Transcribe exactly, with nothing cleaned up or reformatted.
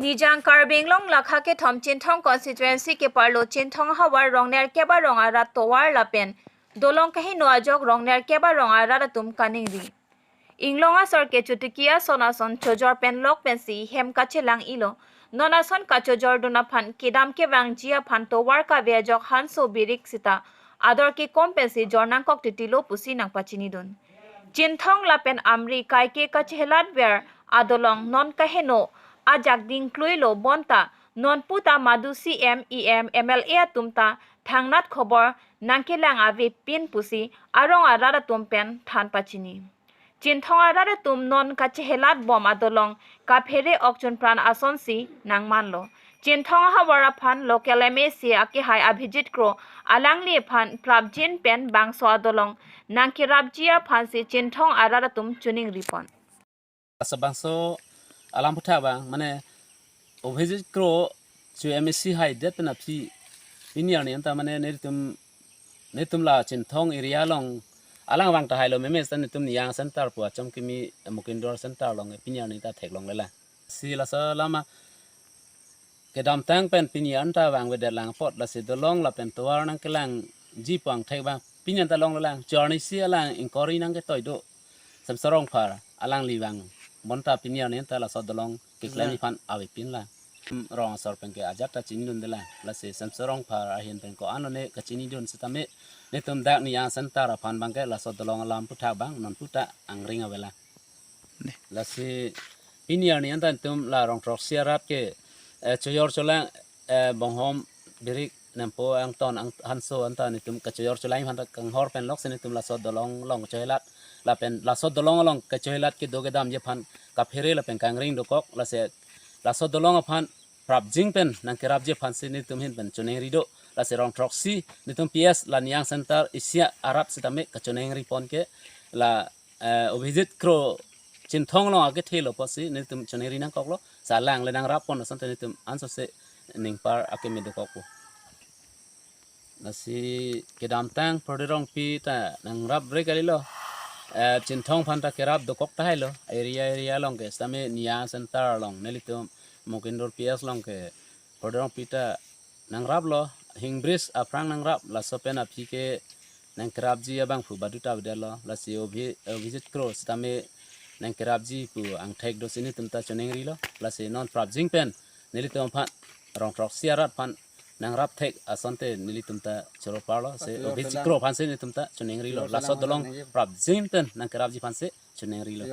Ijang Karbi Anglong lakha kethom Chinthong constituency keparlo Chinthong havar rong nerkep arong arat tovar lapen dolong kaheno ajok rong nerkep arong arat atum kaningri. Inglong asor ke chotiki ason ason chojor pen lok pensi hem kachelang-ilo. Non ason kachojordun aphan kedam kevangji aphan tovar kave ajok hanso birik sita ador kekom pensi jor nangkok titilo pusi nangpachinidun. Chinthong lapen Amri kaike kachehelatver adolong non kaheno ajak dingkluilo bonta non puta madu C M, E M, M L A atum ta thangnat khobor nangkelang avepin pusi arong arat atum pen than pachini. Chinthong arat atum non kachehelat bom adolong kaphere okchun pran asonsi nangmanlo. Chinthong havar aphan local M A C akehai Abhijit Kro alangli aphan prapjin pen bangso adolong nangkerapji aphansi Chinthong arat atum choningripon. Asa bangso alam puthak abang, mane Abhijit Kro chu M A C haidet pen aphi pini arni anta mane nelitum, nelitum la Chinthong area along alang vang tahailo, meme sita nelitum Niyang Center pu Achom Kimi Mukindor Center along pini arni ta theklonglelang. Si laso alam kedamtang pen pini anta vangvedet lang apot lasi dolong lapen tovar nangkelangji pu angthek abang pini anta longlelang. Chorni si alang inquiry nangketoi do Semson Rongphar alangli vang bonta pini arni anta laso dolong keklem, hmm, iphan avepinlang. Hmm, rong asor penke ajat ta chinidundelang. Lasi Semson Rongphar ahin pen ko-an one kachinidun sitame nelitum dak Niyang Center aphan abangke laso dolong alam puthak abang non puta angring avelang. Ne. Lasi pini arni anta nelitum la rong throksi arat ke, eh, chojor cholang, eh, bonghom birik nempo angton ang hanso anta nelitum kachojor cholang aphan ta kanghor pen loksi nelitum laso dolong along kachohelat lapen laso dolong along kachohelat kedo kedamji aphan kaphere lapen kangring dokok, lasi laso dolong aphan prapjin pen nangkerapji aphansi nelitum ahin pen choningri do. Lasi rong throksi nelitum P S la Niyang Center isi arat sitame kachoningri pon ke la, eh, Abhijit Kro Chinthong along akethelo pusi nelitum choningri nangkoklo. Sa alang le nangrap pon asonte nelitum ansose ningpar akeme dokokpo. Lasi kedamtang Prodit Rongpi ta nangrapre kalilo. Eh, Chinthong aphan ta kerap dokok tahailo. Area area along ke sitame Niyang Center along nelitum Mukindor P S along ke Prodit Rongpi ta nangraplo, hingbris aphrang nangrap, laso pen aphi ke nangkerapji abang phu badu ta avedetlo, lasi Abhi-, Abhijit Kro sitame nangkerapji pu angthek dosi nelitum ta choningrilo, lasi non prapjin pen nelitum aphan rong throksi arat aphan nangrap thek asonte nelitum ta choro parlo, si Abhijit Kro aphansi nelitum ta choningrilo, laso dolong prapjin pen nangkerapji aphansi choningrilo.